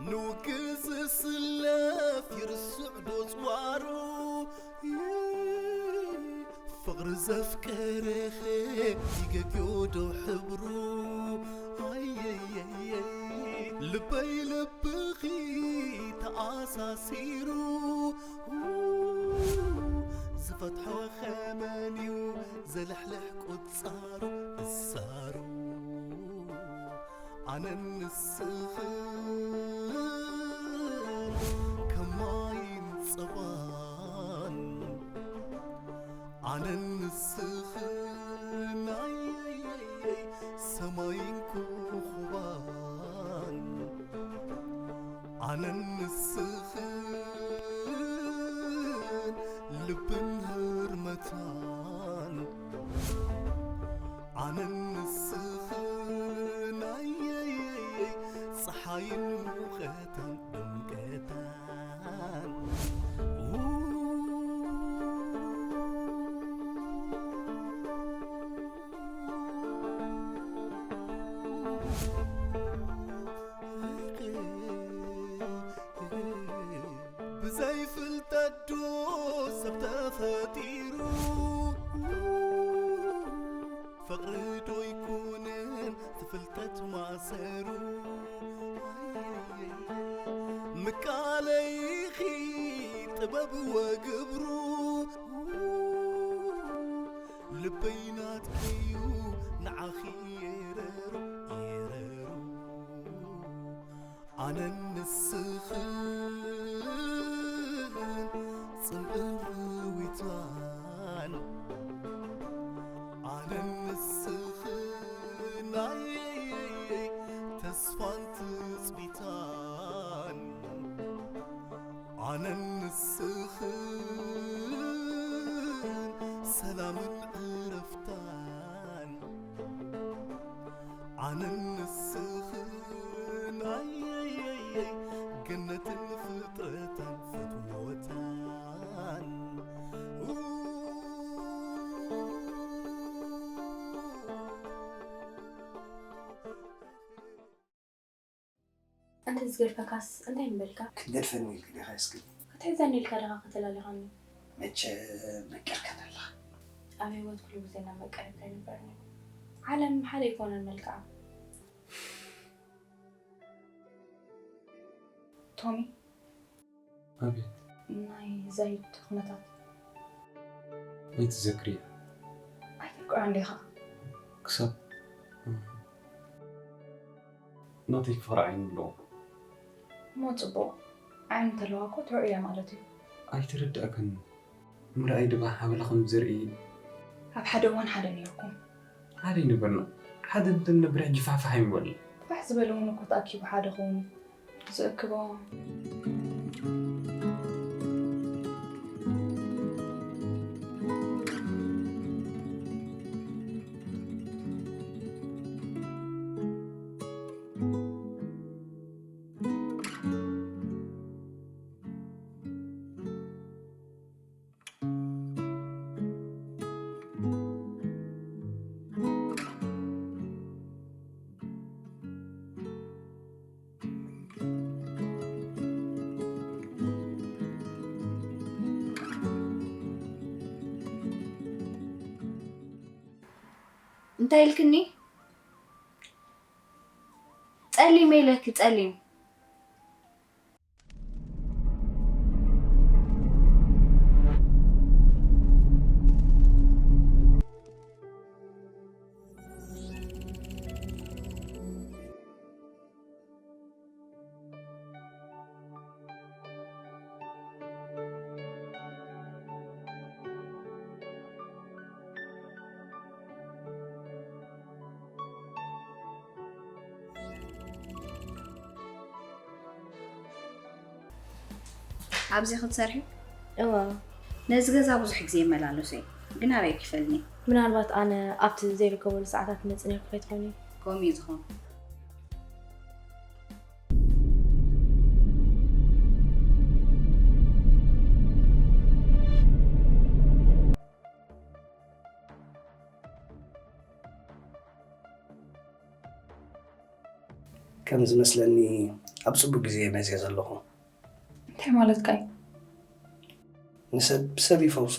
ንውግእ ዝስለፍ ይርስዕ ዶ ጽዋሩ? ፍቕሪ ዘፍቀረኸ ይገግዮ ዶ ሕብሩ? ኣየየየይ ልበይ ልብኺ ተኣሳሲሩ፣ ዝፈትሖ ኸመንዩ ዘልሕልሕ ቁጻሩ እሳሩ። ኣነን ንስኽን ከም ማይን ጸባን፣ ኣነን ንስኽን ኣየየየይ ሰማይን ኮኾባን፣ ኣነን ንስኽን ልብን ህርመታን፣ ኣነን ንስኽን ኣየየየይ ጸሓይን ሙቐታን ድምቀታን። ብዘይ ፍልጠት ዶ ሰብ ተፈጢሩ? ፍቕሪ ዶ ይኮነን ፍልጠት ማእሰሩ? ምቃለይኺ ጥበብ ወግብሩ፣ ልበይ ናትኪዩ ንዓኺ የረሩ፣ የረሩ። ኣነን ንስኽን ጽምእን ርዊታን፣ ኣነን ንስኽን ኣየየየይ ተስፋን ትጽቢታን፣ ኣነን ንስኽን ሰላምን ዕረፍታን፣ ኣነን ንስኽን ኣየየየይ ገነትን ፍጥረታን ፍትወታን። እንተ ዝገድፈካስ እንታይ ምበልካ? ክትገድፈኒ ኢልኪ ዲኻ እስኪ? ክትሕዘኒ ኢልካ ዲኻ ከተላሊኻኒ? መቸ መቂርካን ኣለኻ? ኣብ ህይወት ኩሉ ግዜ እናመቀረካ ኣይነበርኒ። ዓለም ሓደ ኣይኮነን መልክዓ። ቶሚ፣ ኣቤት። ናይ ዛይድ ኩነታት ኣይትዘክርያ። ኣይተርቅዖን ዲኻ? ክሳብ ናተይ ክፍቕራ ዓይኒ ኣለዎ። እሞ ጽቡቕ፣ ዓይኒ እንተለዋ እኮ ትርኡ እያ ማለት እዩ። ኣይተረዳእክን። ምርኣይ ድማ ሓበላ ከም ዘርኢ። ኣብ ሓደ እዋን ሓደ ነይርኩም። ሓደ ኣይነበርና። ሓደ እንተንነብር ሕጂ ፋሕፋሕ ኣይምበልና። ፋሕ ዝበለ እውን እኮ ተኣኪቡ ሓደ ክኸውን እዩ። ዝእክቦ። እንታይ ኢልክኒ? ጸሊም ኢለኪ፣ ጸሊም። ኣብዚ ክትሰርሒ? እወ። ነዚ ገዛ ብዙሕ ግዜ ይመላለሶ እየ፣ ግን ኣበይ ክፈልኒ? ምናልባት ኣነ ኣብቲ ዘይርከበሉ ሰዓታት መጽእ ነርኪ ከይትኾኒ? ከምኡ እዩ ዝኸውን። ከም ዝመስለኒ ኣብ ጽቡቕ ግዜ እየ መጽየ ዘለኹ። እንታይ ማለትካ እዩ? ንሰብ ሰብ ይፈውሱ።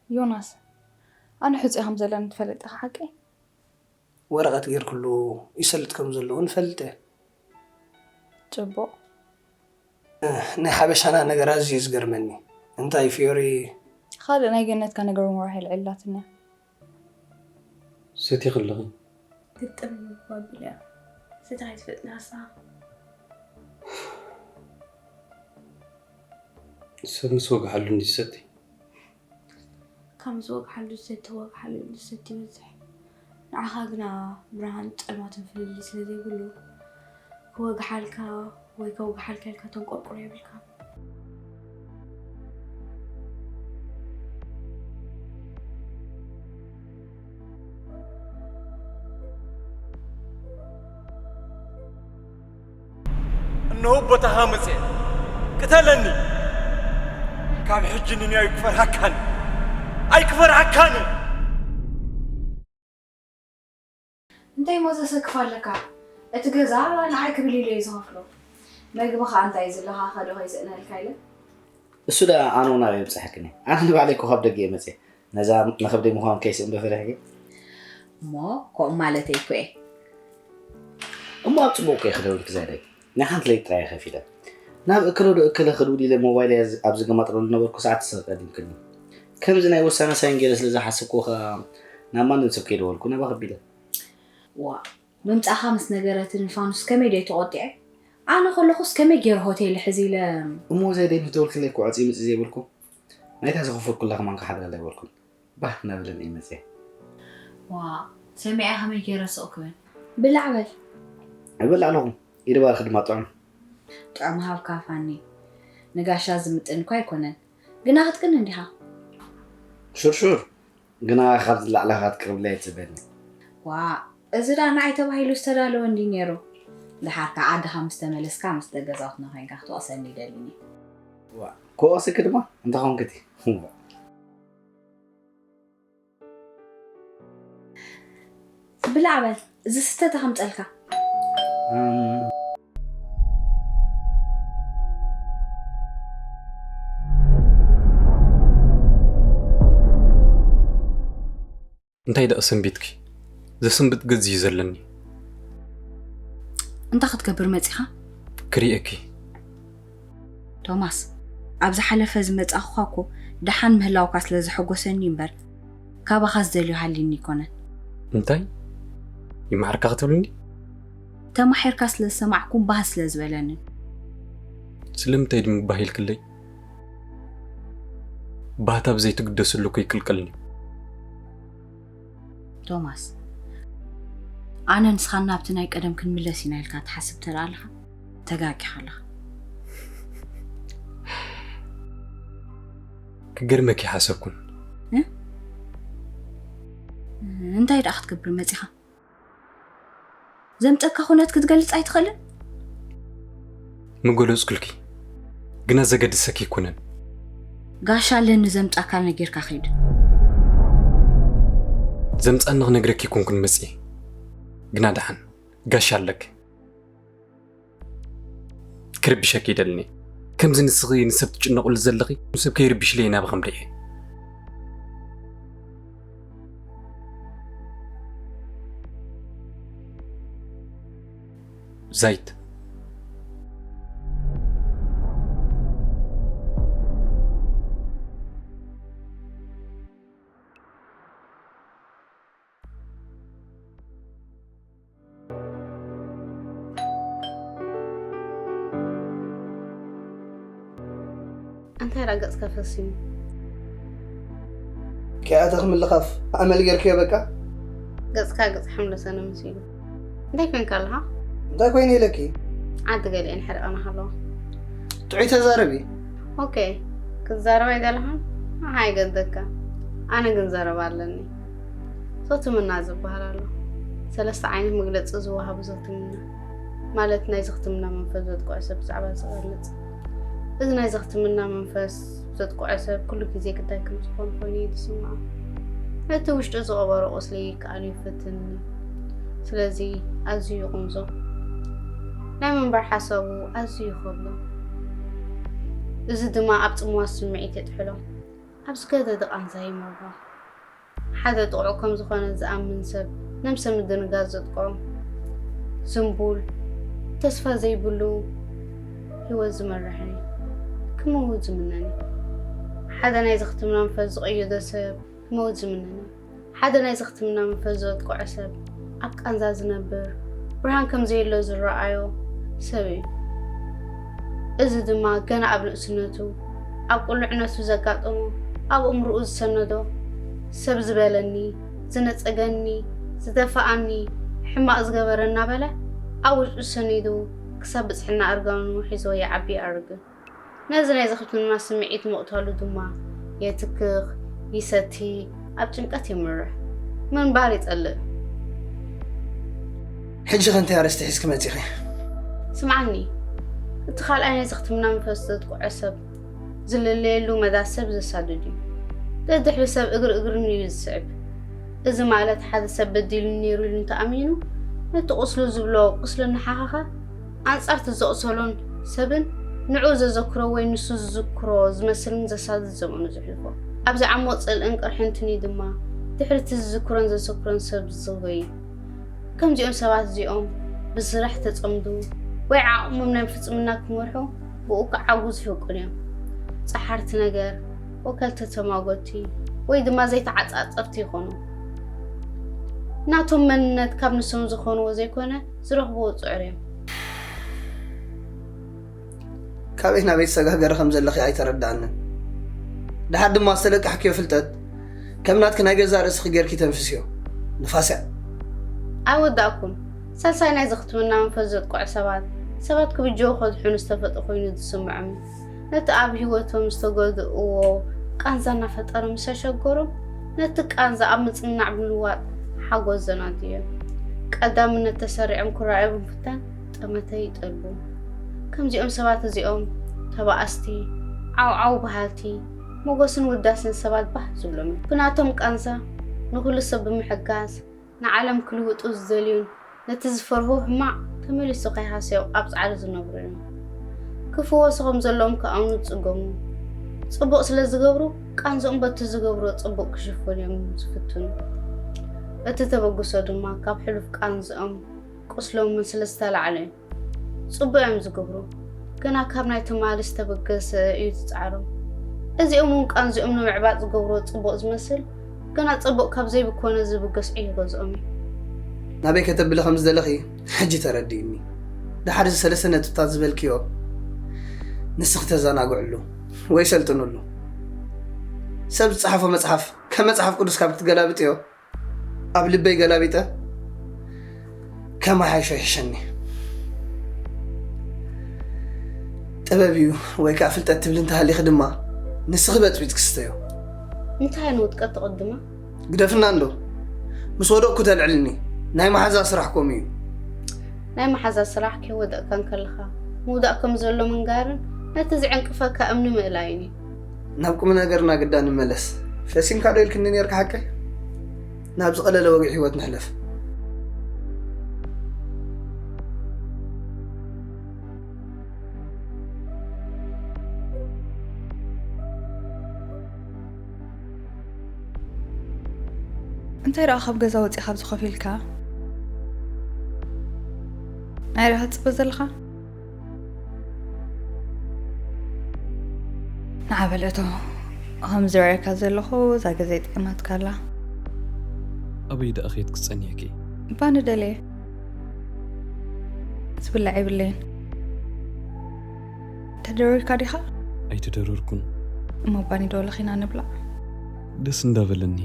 ዮናስ፣ ኣነ ሕጹ ከም ዘለኒ ትፈልጥ ኢኻ ሓቀይ? ወረቐት ጌርክሉ ይሰልጥ ከም ዘለዉ ንፈልጥ እየ። ጽቡቕ። ናይ ሓበሻና ነገር ኣዝዩ እዩ ዝገርመኒ። እንታይ ፊዮሪ? ካልእ ናይ ገነትካ ነገር እውን ወርሒ ኣልዒላትኒ እያ። ሰቲኺ ኣለኺ። ግጥም ባቢል እያ። ሰቲኻ ኣይትፈልጥን ኢኻ ንስኻ። ሰብ ምስ ወግሓሉ እንዲ ዝሰቲ። ካብ ምስ ወግሓሉ ዝሰቲ ወግሓሉ ኢሉ ዝሰቲ ይበዝሕ። ንዓኻ ግና ብርሃን ጸልማትን ፍልልይ ስለ ዘይብሉ ክወግሓልካ ወይ ከውግሓልካ ኢልካ ተንቆርቁሮ የብልካ። እነሆ ቦታኻ መጽየ፣ ቅተለኒ። ካብ ሕጂ ንንያዩ ክፈርሃካን ኣይክፈርሃካን። እንታይ ሞ ዘሰክፍ ኣለካ? እቲ ገዛ ንዓይ ክብል ኢለ እየ ዝኸፍሎ። መግቢ ኸኣ እንታይ ዝለኻ ኸዶ ከይስእነልካ ኢለ። እሱ ደኣ ኣነ እውን ኣበይ የብጽሐክኒ? ኣነ ንባዕለይ እኮ ካብ ደገ እየ መጽየ። ነዛ ንኸብደይ ምዃን ከይስእን ዶ ፈሪሕኪ? እሞ ከምኡ ማለተይ እኮ እየ። እሞ ኣብ ጽቡቕ እኮ እየ ክደውልኪ ዛይደይ። ናይ ሓንቲ ለይቲ ጥራይ እየ ከፊለ። ናብ እከለ ዶ እከለ ክድውል ኢለ ሞባይለይ ኣብ ዝገማጥረሉ ዝነበርኩ ሰዓት ተቐዲምክኒ። ከምዚ ናይ ውሳነ ሳይን ገይረ ስለ ዝሓሰብኩ ኸኣ ናብ ማንም ሰብ ከይደወልኩ ናባኺ ኣቢለ። ዋእ፣ ምምጻእኻ ምስ ነገረትኒ ፋኑስ ከመይ ድየ ተቖጢዐ? ኣነ ከለኹስ ከመይ ገይረ ሆቴል እሕዝ ኢለ። እሞ ዛይደይ ምስ ደወልክለይ እኮ ዕጽ ይምጽእ ዘይበልኩ። ናይታ ዝኸፈልኩላ ከማን ክሓድረላ ኣይበልኩን። ባህ እናበለኒ እየ መጽየ። ዋእ፣ ሰሚዐ ከመይ ገይረ ስቕ ክብል። ብላዕ በል። እበልዕ ኣለኹ። ኢድ ባርኺ ድማ ጥዑም። ጥዑም ሃብካ ፋኒ። ንጋሻ ዝምጥን እኳ ኣይኮነን። ግና ክትቅኒ እንዲኻ። ሹር ሹር። ግና ካብ ዝለዓለ ክትቅርብለይ ኣይትጽበኒ። ዋእ፣ እዚ ደኣ ንዓይ ተባሂሉ ዝተዳለወ እንድዩ ነይሩ። ደሓር ከኣ ዓድኻ ምስ ተመለስካ ምስ ደገዛውትና ኮይንካ ክትወቕሰኒ ይደሊ እየ። ዋእ፣ ክወቕሰኪ ድማ እንተኾንክቲ። ዋእ። ብላዕ በል፣ ዝስተ ተኸምፀልካ። እንታይ ደኣ ሰንቢትኪ? ዘስንብጥ ገጽ እዩ ዘለኒ። እንታይ ክትገብር መጺኻ? ክሪኤኪ። ቶማስ፣ ኣብ ዝሓለፈ ዝመጻኹኻ እኮ ደሓን ምህላውካ ስለ ዘሐጎሰኒ እምበር፣ ካባኻ ዝደልዮ ሃልዩኒ ኣይኮነን። እንታይ? ይማዕርካ ክትብልኒ? ተማሒርካ ስለ ዝሰማዕኩ ባህ ስለ ዝበለኒ። ስለምንታይ ድም ባህ ኢልክለይ? ባህታ ብዘይትግደሰሉ እኮ ይቅልቀልኒ። ቶማስ፣ ኣነ ንስኻን ናብቲ ናይ ቀደም ክንምለስ ኢና ኢልካ ትሓስብ ተራኣልኻ ተጋጊኻ ኣለኻ። ክገርመኪ ሓሰብኩን። እንታይ ደኣ ክትገብር መጺኻ? ዘምጸካ ኩነት ክትገልጽ ኣይትኽእልን? ምገለጽኩልኪ፣ ግና ዘገድሰኪ ኣይኮነን። ጋሻ ኣለኒ ዘምጻካ ነጊርካ ኺድ። ዘምጻኒ ክነግረኪ ኣይኮንኩን መጽየ፣ ግና ደሓን ጋሻ ኣለኪ። ክርብሸኪ ይደልኒ። ከምዚ ንስኺ ንሰብ ትጭነቕሉ ዘለኺ ንሰብ ከይርብሽለይ ናባኺ ምሪሐ። ዛይት። እንታይ ደኣ ገጽካ ፈሲሙ? ከይኣተኺ ምልኻፍ ኣመል ጌርክዮ በቃ። ገጽካ ገጽ ሓምለሰነ መሲሉ። እንታይ ኮይንካ ኣለኻ? እንታይ ኮይነ ኢለኪ? ዓዲ ገሊአን ሕርቐና ከለዋ። ጥዑይ ተዛረቢ። ኦኬ፣ ክትዛረብ ኣይደለኻን? ንዓኻ ኣይገደካ። ኣነ ግን ዘረባ ኣለኒ። ዞትምና ዝበሃል ኣሎ። ሰለስተ ዓይነት መግለጺ ዝወሃቡ ዞትምና። ማለት ናይ ዘኽትምና መንፈስ ዘጥቅዖ ሰብ ብዛዕባ ዝገልጽ። እዚ ናይ ዘኽትምና መንፈስ ዘጥቅዖ ሰብ ኩሉ ግዜ ግዳይ ከም ዝኾነ ኮይኑ እዩ ዝስምዖ። ነቲ ውሽጡ ዝቐበሮ ቁስሊ ክኣልዩ ይፍትን። ስለዚ ኣዝዩ ይቕንዞ። ናይ ምንባር ሓሳቡ ኣዝዩ ይኸብዶ። እዚ ድማ ኣብ ጽምዋ ስምዒት የጥሕሎ። ኣብ ዝገደደ ቃንዛ ይመርሖ። ሓደ ጥቑዕ ከም ዝኾነ ዝኣምን ሰብ ነብሰ ምድንጋጽ ዘጥቅዖ። ዝንቡል፣ ተስፋ ዘይብሉ ህይወት ዝመርሕን እዩ። ክመውት ዝምነን እዩ። ሓደ ናይ ዘኽትም መንፈስ ዝቐየዶ ሰብ ክመውት ዝምነን እዩ። ሓደ ናይ ዘኽትምና መንፈስ ዘጥቅዖ ሰብ ኣብ ቃንዛ ዝነብር፣ ብርሃን ከም ዘየሎ ዝረኣዮ ሰብ እዩ። እዚ ድማ ገና ኣብ ንእስነቱ፣ ኣብ ቁልዕነቱ ዘጋጠሞ፣ ኣብ እምርኡ ዝሰነዶ፣ ሰብ ዝበለኒ፣ ዝነጸገኒ፣ ዝደፈኣኒ፣ ሕማቕ ዝገበረ እናበለ ኣብ ውሽጡ ሰኒዱ ክሳብ ብጽሕና እርጋኑ ሒዝዎ ይዓቢ ይኣርግ። ነዚ ናይ ዘኽትምና ስምዒት ምቕታሉ ድማ የትክኽ፣ ይሰቲ፣ ኣብ ጭንቀት የምርሕ፣ ምንባር ይጸልእ። ሕጂ ከ እንታይ ኣርእስቲ ሒዝኪ መጺኺ? ስምዓኒ፣ እቲ ካልኣይ ናይ ዘኽትምና መንፈስ ዘጥቅዖ ሰብ ዝልለየሉ መዳ ሰብ ዘሳድድ እዩ። ደድሕሪ ሰብ እግሪ እግርን እዩ ዝስዕብ። እዚ ማለት ሓደ ሰብ በዲሉኒ ነይሩ ኢሉ እንተኣሚኑ፣ ነቲ ቁስሉ ዝብሎ ቁስሊ እናሓኸኸ፣ ኣንጻር እቲ ዘቑሰሎን ሰብን ንዕኡ ዘዘክሮ ወይ ንሱ ዝዝክሮ ዝመስልን ዘሳድድ ዘመኑ ዘሕልፎ። ኣብዚ ዓሞ ጽልእን ቅርሕንትን እዩ ድማ ድሕሪ እቲ ዝዝክሮን ዘዘክሮን ሰብ ዝጎይ። ከምዚኦም ሰባት እዚኦም ብስራሕ ተጸምዱ ወይ ዓቕሞም ናይ ፍጽምና ክመርሑ ብኡ ክዓጉ ዝህውቅን እዮም። ጸሓርቲ ነገር፣ ወከልቲ ተማጎቲ ወይ ድማ ዘይተዓጻጸፍቲ ይኾኑ። ናቶም መንነት ካብ ንሶም ዝኾንዎ ዘይኮነ ዝረኽብዎ ጽዑር እዮም። ካበይ ናበይ ትሰጋገሪ ከም ዘለኺ ኣይተረድኣንን። ደሓር ድማ ዝተለቃሕክዮ ፍልጠት ከም ናትኪ ናይ ገዛእ ርእስኺ ጌርኪ ተንፍስዮ። ንፋስ እያ። ኣይወዳእኩን። ሳልሳይ ናይ ዘኽትምና መንፈስ ዘጥቅዖ ሰባት፣ ሰባት ክብጀው ከድሕኑ ዝተፈጥሩ ኮይኑ ዝስምዖም እዩ። ነቲ ኣብ ህይወቶም ዝተጎድእዎ ቃንዛ እናፈጠሩ ምስ ኣሸገሮም፣ ነቲ ቃንዛ ኣብ ምጽንናዕ ብምልዋጥ ሓጎስ ዘናድዩ እዩ። ቀዳምነት ተሰሪዖም ክረኣዩ ብምፍታን ጠመተ ይጠልቡ። ከምዚኦም ሰባት እዚኦም ተባኣስቲ፣ ዓውዓው በሃልቲ፣ ሞገስን ውዳሴን ሰባት ባህ ዝብሎም እዮም። ብናቶም ቃንዛ ንኹሉ ሰብ ብምሕጋዝ ንዓለም ክልውጡ ዝደልዩን ነቲ ዝፈርህዎ ሕማቕ ተመሊሱ ከይሃሰዮም ኣብ ጻዕሪ ዝነብሩ እዮም። ክፍወሱ ከም ዘለዎም ክኣምኑ ዝጽገሙ። ጽቡቕ ስለ ዝገብሩ ቃንዝኦም በቲ ዝገብርዎ ጽቡቕ ክሽፍኑ እዮም ዝፍትኑ። እቲ ተበግሶ ድማ ካብ ሕሉፍ ቃንዝኦም ቁስሎምን ስለ ዝተላዕለ እዩ። ጽቡቕ እዮም ዝገብሩ፣ ግና ካብ ናይ ትማሊ ዝተበገሰ እዩ እቲ ጻዕሮም። እዚኦም እውን ቃንዝኦም ንምዕባጥ ዝገብርዎ ጽቡቕ ዝመስል፣ ግና ጽቡቕ ካብ ዘይብኮነ ዝብገስ ዕዮ ገዝኦም እዩ። ናበይ ከተብሊ ከም ዝደለኺ ሕጂ ተረዲእኒ። ደሓር እዚ ሰለስተ ነጥብታት ዝበልክዮ ንስኺ ተዘናግዕሉ ወይ ሰልጥንሉ። ሰብ ዝጸሓፎ መጽሓፍ ከም መጽሓፍ ቅዱስ ካብ ክትገላብጥዮ ኣብ ልበይ ገላቢጠ ከመሓይሾ ይሕሸኒ። ጥበብ እዩ ወይ ከዓ ፍልጠት ትብሊ እንተሃሊኺ ድማ ንስኺ በጥቢጥኪ ስተዮ። እንታይ ንውድቀት ተቐድማ? ግደፍና እንዶ ምስ ወደቕኩ ተልዕልኒ። ናይ መሓዛ ስራሕ ከምኡ እዩ። ናይ መሓዛ ስራሕ ከይወደቕካ እንከለኻ ምውዳቕ ከም ዘሎ ምንጋርን ነቲ ዝዕንቅፈካ እምኒ ምእላይን እዩ። ናብ ቁምነገርና ግዳ ንመለስ። ፈሲምካ ዶ ኢልክኒ ኔርካ ሓቀይ? ናብ ዝቐለለ ወግዒ ህይወት ንሕለፍ። እንታይ ደኣ ካብ ገዛ ወጺኻ ኣብዚ ኮፍ ኢልካ ናይ ራህዋ ትጽበ ዘለኻ? ንዓ በል እቶ፣ ከም ዝርእየካ ዘለኹ እዛ ገዛ ይጥዕማትካ ኣላ። ኣበይ ደኣ ኬድኪ ጸኒሕኪ? ባኒ ደልየ። ዝብላዕ የብለይን። ተደሪርካ ዲኻ? ኣይተደረርኩን። እሞ ባኒ ዶ ለኺና ንብላዕ? ደስ እንዳበለኒ።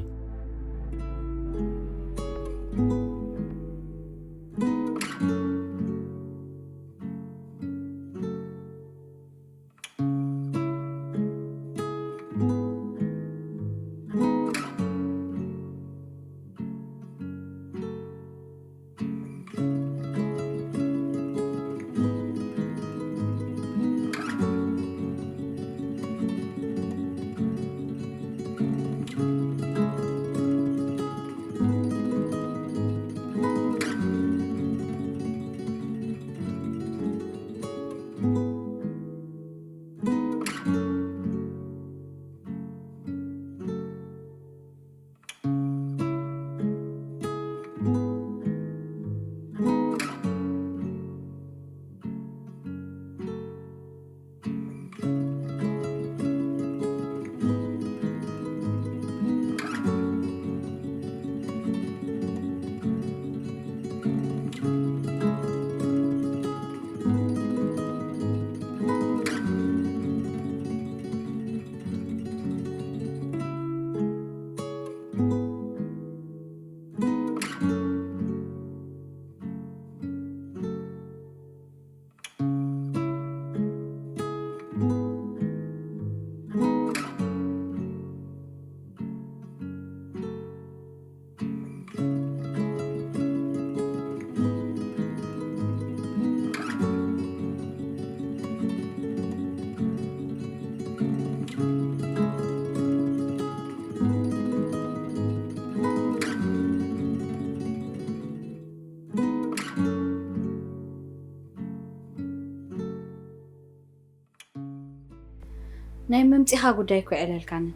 ናይ ምምጺኻ ጉዳይ እኮ የዕለልካኒ።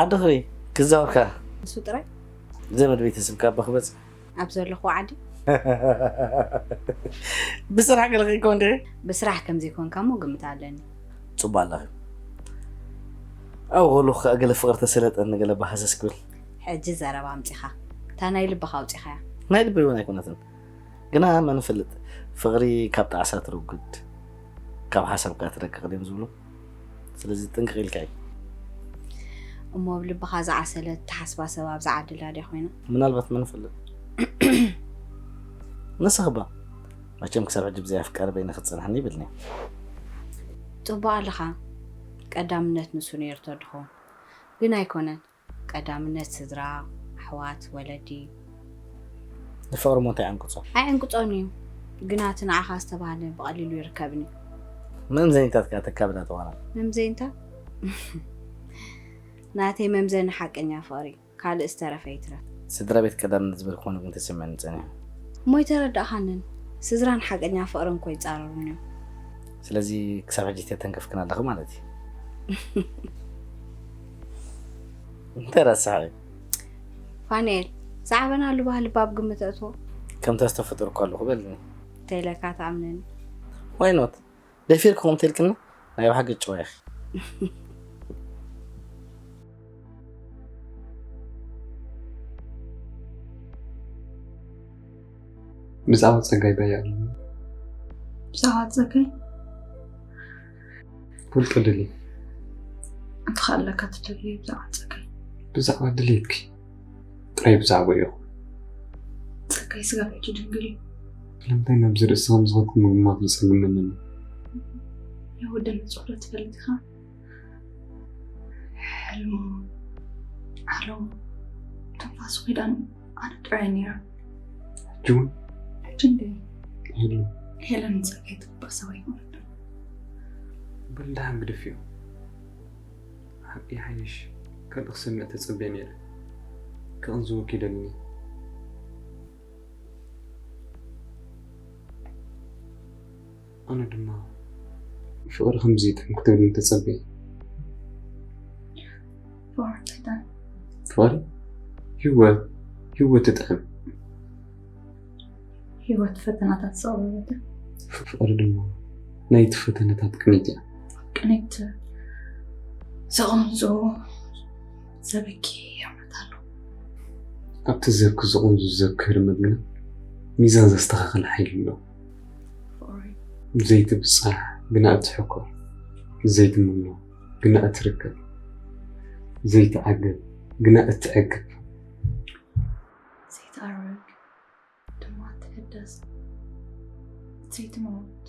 ዓዲ ኽሪ ክዛወርካ ንሱ ጥራይ ዘመድ ቤተሰብካ ኣባ ክበጽሕ ኣብ ዘለኹ ዓዲ ብስራሕ ገለ ከይኮን ደ ብስራሕ ከም ዘይኮንካ እሞ ግምት ኣለኒ። ጽቡቅ ኣለኺ። ኣብ ኸሉ ከዓ ገለ ፍቅሪ ተሰለጠኒ ገለ ባሃሰስ ክብል ሕጂ ዘረባ ኣምጺኻ እታ ናይ ልብኻ ኣውጺኻያ። ናይ ልበይ እውን ኣይኮነትን ግና መን ፈልጥ ፍቅሪ ካብ ጣዕሳ ትረጉድ ካብ ሓሳብ ከዓ ትረቅቕ ድም ዝብሉ። ስለዚ ጥንቅቕ ኢልካ እዩ። እሞ ኣብ ልብኻ ዝዓሰለት ትሓስባ ሰብ ኣብዛ ዓዲ ላ ድያ ኮይና? ምናልባት መን ፈልጥ ንስኽባ መቸም ክሳብ ሕጂ ብዘይ ኣፍቃሪ በይነ ክትጸንሐኒ ይብልኒ። ጽቡቅ ኣለኻ። ቀዳምነት ንሱ ነይርቶ ድኸውን ግን ኣይኮነን። ቀዳምነት ስድራ፣ ኣሕዋት፣ ወለዲ። ንፍቅሪ ሞ እንታይ ዕንቅጾ ኣይዕንቅጾን እዩ። ግና እቲ ንዓኻ ዝተባህለ ብቐሊሉ ይርከብን እዩ። መምዘኒታት ከዓ ተካብዳ ተዋና መምዘንታ ናተይ መምዘኒ ሓቀኛ ፍቕሪ ካልእ ዝተረፈ ይትረፍ። ስድራ ቤት ቀዳምነት ዝበልክዎ ግን ተሰሚዑኒ ጸኒሑ። እሞ ኣይተረዳእኻንን። ስድራን ሓቀኛ ፍቕርን እኮ ይጻረሩን እዮም። ስለዚ ክሳብ ሕጂ ተተንከፍክን ኣለኺ ማለት እዩ። እንታይ ረሳሕ እዩ ፋንኤል፣ ዝዓበናሉ ባህሊ ባብ ግምት እትዎ ከምታ ዝተፈጠርኩ ኣለኹ በልኒ። እንተኢለካ ትኣምነኒ። ዋይኖት ደፊርክኹም ተልክኒ ናይ ብሓቂ ጭዋ ኢኺ። ብዛዕባ ጸጋይ ባያ ኣሎ ብዛዕባ ጸጋይ ፈልጦ ደልየ እንታይ ኣለካ ትደልዮ ብዛዕባ ጸጋይ? ብዛዕባ ድሌትኪ ጥራይ ብዛዕባ ኢኹ። ጸጋይ ስጋብ ሕጂ ድንግል እዩ። ስለምንታይ ናብዚ ርእሲ ከም ዝኸድኩ ምግማት ይጸግመኒ ኣሎ። ናይ ወደን ንጹህ ዶ ትፈልጥ ኢኻ? ሕልሙ ዓለሙ ትንፋሱ ኪዳን ኣነ ጥራይ ነይረ። ሕጂ እውን ሕጂ እንደ ይህሉ ሄለን ንጸጋይ ትግባእ ሰብ ኣይኮነትን። በል ደሓን ግደፍዮ። ሓቂ ይሓይሽ ካልእ ክሰምዕ ተጸብየ ነይረ። ክቕንዝወኪ ደልኒ። ኣነ ድማ ፍቕሪ ከምዚ ይጥዕም ክትብልኒ ተጸብየ። ፍቕሪ እንታይ ይጥዕም? ፍቕሪ ህይወት ህይወት ትጥዕም። ህይወት ፈተናታት ዘቕረበት እያ። ፍቕሪ ድማ ናይቲ ፈተነታት ቅኒት እያ። ቅኒት ዘቐምዞ ዘበኪ ኣመት ኣሎ። ኣብቲ ዘብኪ ዝቕምዙ ዘብኪ ህርመት ግና ሚዛን ዘስተኻኽል ሓይሊ ኣለዎ። ፍቕሪ ዘይትብጻሕ ግና እትሕኮር፣ ዘይትምኖ ግና እትርከብ፣ ዘይትዓግብ ግና እትዕግብ። ዘይትኣርግ ድማ ትሕደስ፣ ዘይትመውት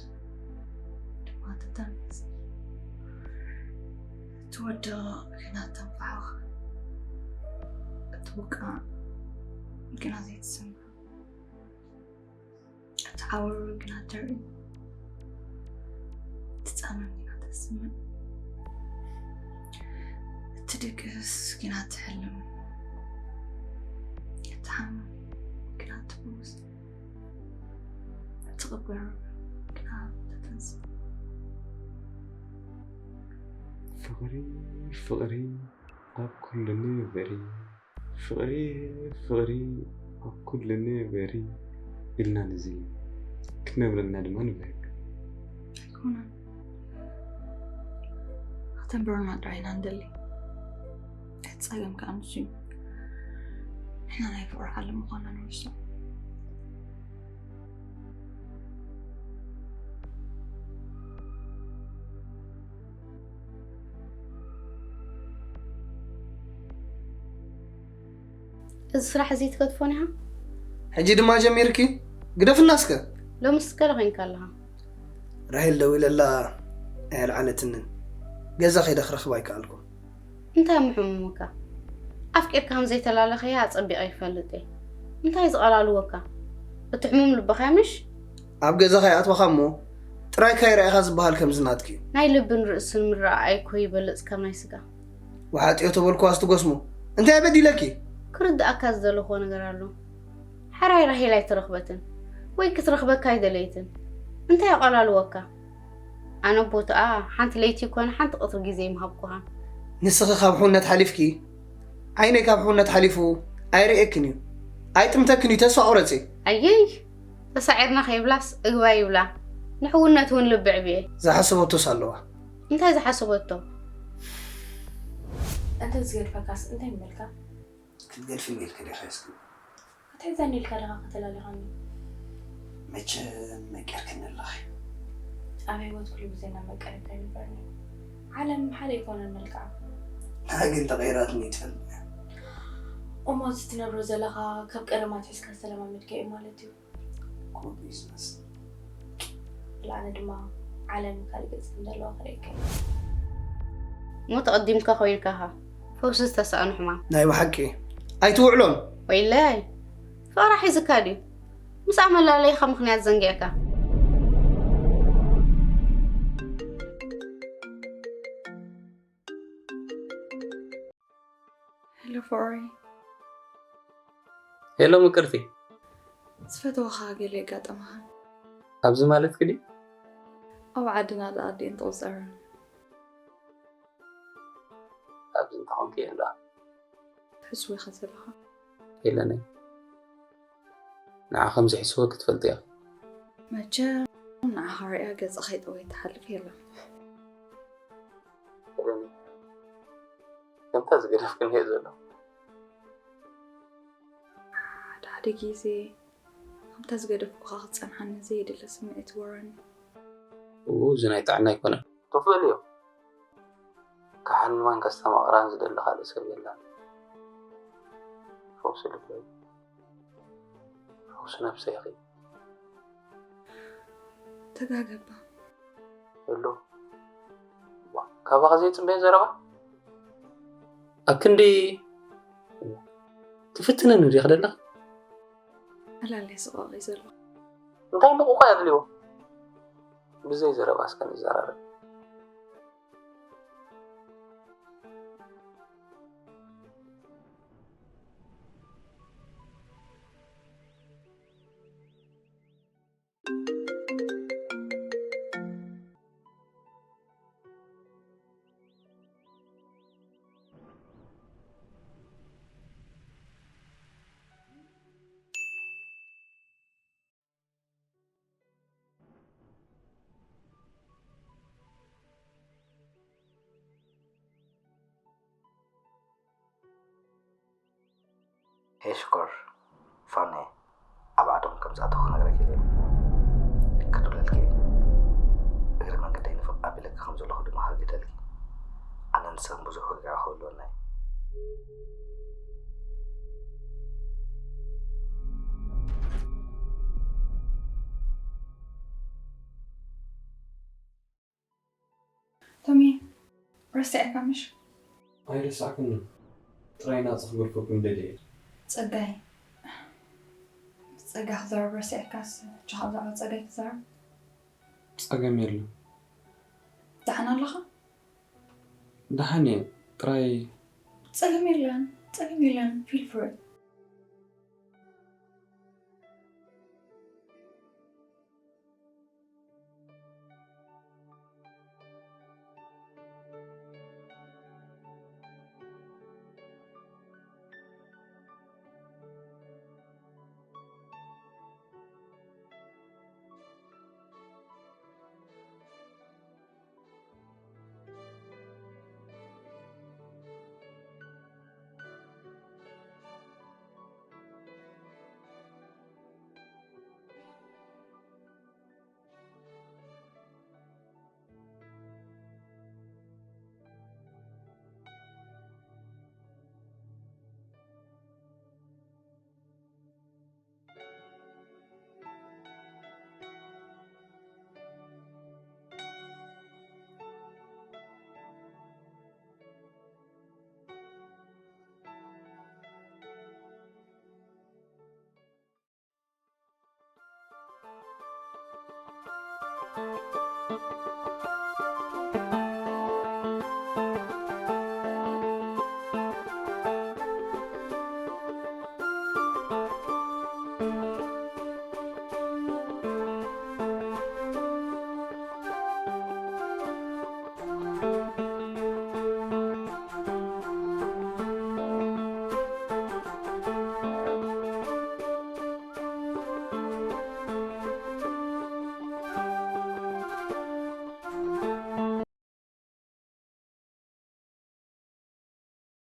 ድማ ትተንፍስ። ትወድቕ ግና ተንፋሕኽ፣ እትውቃዕ ግና ዘይትስምዕ፣ እትዓውር ግና ትርኢ፣ ትጻመም ግና ተስምዕ፣ እትድቅስ ግና ትሕልም፣ እትሓምም ግና ትፍውስ፣ እትቕበር ግና ተተንስእ። ፍቕሪ ፍቕሪ ኣብ ኩሉ ንበሪ ፍቕሪ ፍቕሪ ኣብ ኩሉ ንበሪ ኢልና ንዝይም ክትነብረልና ድማ ንብህግ። ኣይኮነን ከተንብረና ጥራይ ኢና ንደሊ። እቲ ጸገም ከኣ ንሱ እዩ። ንሕና ናይ ፍቕሪ ዓለም ምዃንና ንርስዖ። እዚ ስራሕ እዚ ትገድፎን ኢኻ? ሕጂ ድማ ጀሚርኪ? ግደፍና እስከ። ሎምስ ገለ ኮይንካ ኣለኻ። ራሄል ደዊለላ ኣየልዓለትንን። ገዛ ከይደ ክረኽባ ኣይከኣልኩን። እንታይ እሞ ሕሙምካ? ኣፍቂርካ ከም ዘይተላለኸያ ኣጸቢቐ ይፈልጥ እየ። እንታይ ዝቐላልወካ? እቲ ሕሙም ልብኻ ምሽ? ኣብ ገዛ ከይኣትወኻ እሞ ጥራይ ካይረኣኻ ዝበሃል ከምዚ ናትኪ እዩ። ናይ ልብን ርእስን ምረኣኣይ እኮ ይበልጽ ካብ ናይ ስጋ። ወሓጥዮ ተበልኩዋስ ትጎስሞ። እንታይ በዲለኪ? ክርድኣካ ዝደለኹዎ ነገር ኣሎ። ሕራይ ራሄል ኣይተረኽበትን ወይ ክትረኽበካ ኣይደለየትን። እንታይ ኣቐላልወካ? ኣነ ቦትኣ ሓንቲ ለይቲ ኮነ ሓንቲ ቅትሪ ግዜ ምሃብኩኻ። ንስኺ ካብ ሕውነት ሓሊፍኪ፣ ዓይነይ ካብ ሕውነት ሓሊፉ ኣይርእየክን እዩ። ኣይጥምተክን እዩ፣ ተስፋ ቁረጺ። ኣየይ፣ ተሳዒርና ከይብላስ እግባ ይብላ። ንሕውነት እውን ልቢ ዕብየ። ዝሓሰበቶስ ኣለዋ። እንታይ ዝሓሰበቶ? እንተ ዝገድፈካስ እንታይ ምበልካ? ክትገድፍኒ ኢልኪ ዲኺ እስኪ? ክትሕዘኒ ኢልካ ዲኻ ከተላሊኻኒ? መቸም መቂርክኒ ኣለኺ። ኣብ ህይወት ኩሉ ግዜ እናመቀረካ ይንበርኒ። ዓለም ሓደ ኣይኮነን መልክዓ። ንዓ ግን ተቐይራትኒ ትፈልጥ እያ። እሞ እዚ ትነብሮ ዘለኻ ካብ ቀደም ኣትሒዝካ ዝተለማመድካዮ ማለት እዩ። ኩሉ እዩ ዝመስል። ኣነ ድማ ዓለም ካልእ ገጽ ከም ዘለዋ ከርእየካ እየ። ሞት ኣቐዲምካ ኮይንካ ኢኻ ፈውሲ ዝተሳእኖ ሕማም። ናይ ብሓቂ ኣይትውዕሎን። ወይለይ፣ ፍቕራ ሒዝካ ድዩ? ምስኣ መላለይኻ ምኽንያት ዘንጊዕካ። ሄሎ ፍቕረይ። ሄሎ ምቅርቲ። ዝፈተወኻ ገለ የጋጠመኻ? ኣብዚ ማለት ክዲ ኣብ ዓድና ደኣ ኣዲኤን ትቑጸረን። ኣብዚ እንተኾንኪ የላ ትሕስዎ ኢኻ ዘለኻ? የለነይ። ንዓ ከም ዝሕስወኪ ትፈልጢ ኢኺ። መቸም ንዓኻ ሪኣ ገጽ ከይጠወየ ትሓልፍ የላን። የለነይ። ከምታ ዝገደፍክኒ እየ ዘለኹ። ሓደ ሓደ ግዜ ከምታ ዝገደፍኩኻ ክትጸንሓኒ ዘየድሊ ስምዒት ይወረኒ። እው፣ እዚ ናይ ጥዕና ኣይኮነን። ትኽእል እዮ። ካሕን ማን ከስተማቕራን ዝደሊ ካልእ ሰብ የላን። ፈውሲ ልበይ፣ ፈውሲ ነብሰይ ኢኺ። ተጋገባ። ህሉ፣ ዋ፣ ካባኻ ዘይጽበዮ ዘረባ። ኣብ ክንዲ ትፍትነኒ ዲኺ ደለኺ? ዕላል ስቓቕ እዩ ዘሎ። እንታይ ምቑቋ የድልዮ? ብዘይ ዘረባ እስከ ንዘራረብ። ሄይ ሽኮር፣ ፋኖ ኣብ ዓዶም ከም ዝኣተኹ ክነግረኪ ኢለ እየ። ክድውለልኪ እየ። እግረ መንገደይ ንፍቕ ኣቢለኪ ከም ዘለኹ ድማ ከግህደልኪ። ኣነን ንስኽን ብዙሕ ወግዒ ክህልወና እዩ። ቶሚ፣ ረሲዐካ ምሽ? ኣይረሳዕኩን። ጥራይ ናጻ ክገድፈኩም ደልየ እየ። ጸጋይ፣ ምስ ጸጋይ ክዛረብ ረሲዐካስ፣ ቻኻ ብዛዕባ ጸጋይ ክዛረብ? ጸገም የለን። ደሓን ኣለኻ? ደሓን እየ፣ ጥራይ ጸገም የለን፣ ጸገም የለን፣ feel free።